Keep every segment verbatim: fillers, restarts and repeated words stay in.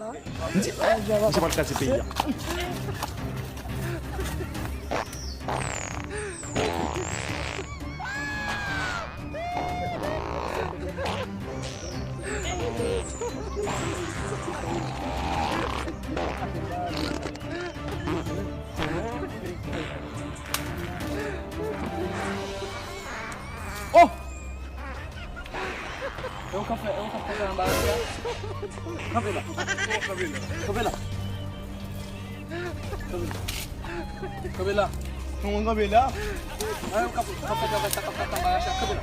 M di, eh, misye pral kraze peyi a. Oh! E ou k ap fè, e ou k ap fè anba la? Kanpe la. Kanpe la. Kanpe la. Kanpe la. Kòman kanpe la? E ou k ap, k ap fè travay sa, k ap fè anba la, kanpe la.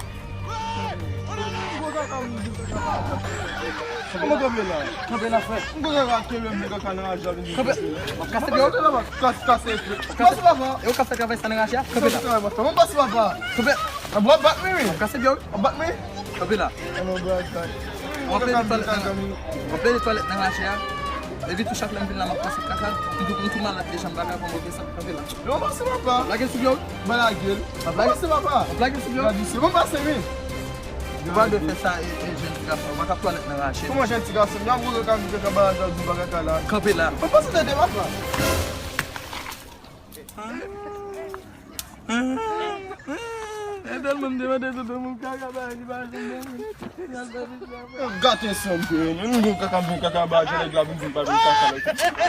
Kòman kanpe la? Kanpe la, frè. M konn kaka kenbe m kaka nan raje a vin. Kanpe. M ap kase pye w. Kase, kase. Kase papa. E ou k ap fè travay sa nan raje a? Kanpe la. Mwen pase papa. Kanpe. A, w ap bat mwen, wi. W ap kase pye w. W ap bat mwen. Kanpe la. Anpil twalèt nan, anpil twalèt nan raje a. Epi tou chak lè m vin la, m ap pase kaka. M tou, m tou malad deja, m pa ka pran move sa. Kanpe la. Yo, pase papa. W ap lage l sou pye w. M pa lage l. W ap lage? Pase papa. W ap lage l sou pye w. Gade, se bon pase, wi. Ou pa dwe fè sa, e, e, jèn ti gason. Ou pa ka twalèt nan raje. Kòman jèn ti gason? Y ap gwo kaka, vin kaka, bagay sa, di bagay kaka la. Kanpe la. Ou pase tande papa. E tèlman m te mande tout moun kaka ba li pa janm ban mwen. Gate san m te renmen. M gon kaka, m gon kaka ba jènèg la pou m pa vin kaka la.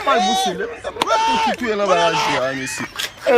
Mal bouse lè. Mwen tou ki touye nan bagay la, mesye. E,